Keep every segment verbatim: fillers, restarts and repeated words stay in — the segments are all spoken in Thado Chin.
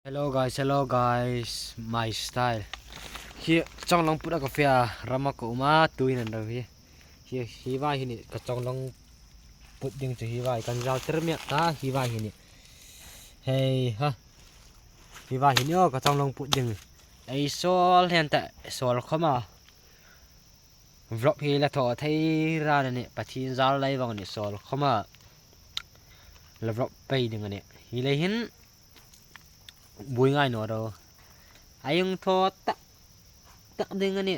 Hello guys, hello guys, my style. Hi chonglong put a ka fia rama ka uma tuin an rau hi. Hi hi va hi ni ka chonglong put ding chu hi va kan jal ter miat ta hi va hi ni. Hei ha. Hi va hi ni o ka chonglong put ding. Ei sol hen ta sol khoma. Vlog hi la tho thei ran ani Pathin jal lai vang ni sol khoma. La vlog pei ding ani. Hi le hin bui ngai no ro. Ayung tho tak tak ding ani.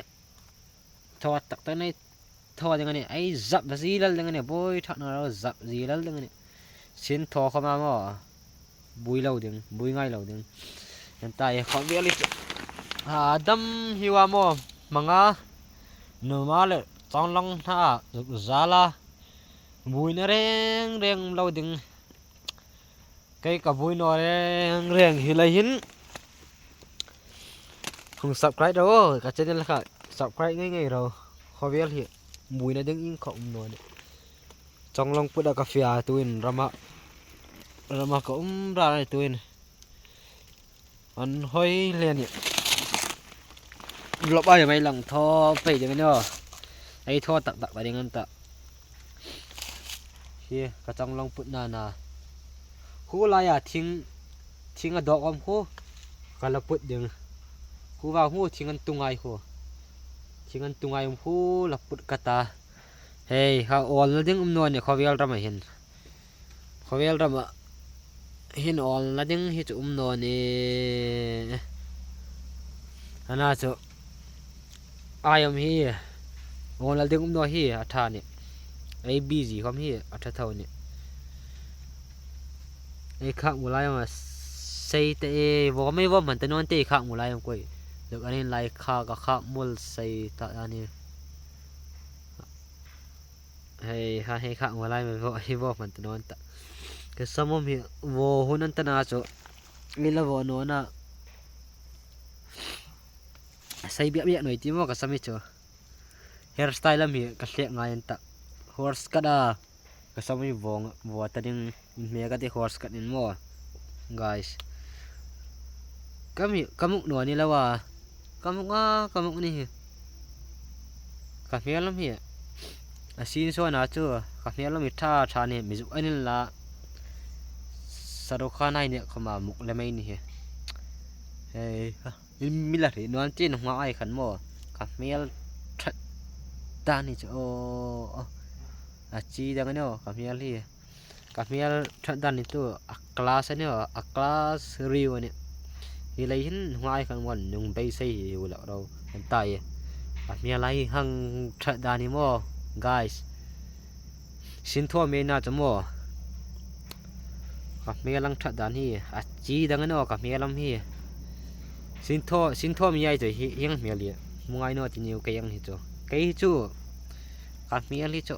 Tho tak tak nei tho ding ani. Ai jap ji lal ding ani. Bui thak no ro jap ji lal ding ani. Sin tho khoma mo. Bui lo ding, bui ngai lo ding. Yan ta e kho vial i. Ha dam hiwa mo. Manga. Numa le chonglong na jala. Bui na reng reng lo ding. Kei ka bui no reng reng hi lai hin. Hung subscribe ro ka channel kha subscribe ngai ngai ro. Kho vial hi bui na ding in kho um no ne. Chonglong put a ka fia tuin rama rama ka um ra tuin. An hoi le ni. Vlog ai mai lang tho pei ding no. Ai tho tak tak ta ding an ta. Hi ka chonglong put na na. Hu lai a thing thing a dok om hu. Ka la put ding. Hu va hu thing an tungai hu. Thing an tungai um hu la put ka ta. Hei ha ol na ding um no ni kho vial rama hin. Kho vial rama hin ol na ding hi chu um no ni. Ana chu. Ai um hi. Ol na ding um no hi a tha ni. Ei busy khom hi a tha tho ni. Ei khak mu lai ma sei te e vo mai vo man te non te khak mu lai am koi. Dok anin lai kha ka khak mul sei ta ani. Hei ha hei khak mu lai ma vo hi vo man te non ta. Ka samom hi vo hun an ta na chu. Ei la vo no na. Sei biak biak noi ti mo ka sami chu. Hairstyle lam hi ka hlek ngai an ta. Horse cut a ka sami vong vo ta ding me ka ti horse cut in mo. Guys. Ka mi ka muk no ni lawa. Ka muk a ka muk ni hi. Ka hmel lam hi. A sin so na chu ka hmel lam hi tha tha ni mi zu anin la. Saru kha nai ne khoma muk le mai ni hi. Hei ha. Min mi la ri nuan chin hma ai khan mo. Ka hmel that dan ni chu o. A chi dang ani o ka hmel hi. Ka hmel that dan ni chu a class ani o a class riu ani. Hi lei hin hma ai khan mo nung bei sei hi u la ro. An ta e. Ka hmel ai hang that dan ni mo guys. Sin tho me na chu mo. Ka hmel ang that dan hi a chi dang ani o ka hmel lam hi. Sin tho sin tho mi ai chu hi yang hmel li. Mu ngai no ti niu ka yang hi chu. Kei hi chu. Ka hmel hi chu.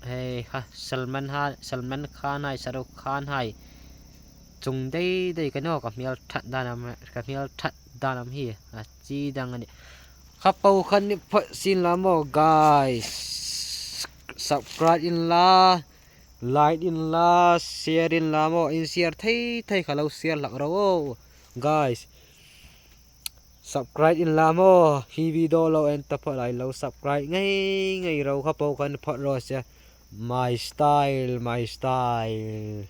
Hei ha Salman ha Salman Khan hai Shahrukh Khan hai. Chung dei dei ka no ka hmel that dan am ka hmel that dan am hi. A chi dang ani. Kha pau khan ni phat sin la mo guys. Subscribe in la. Like in la share in la mo in share thei thei kha lo share lak ro o guys. Subscribe in la mo hi video lo en ta phat lai lo subscribe ngai ngai ro kha pau khan phat ro se. My style my style.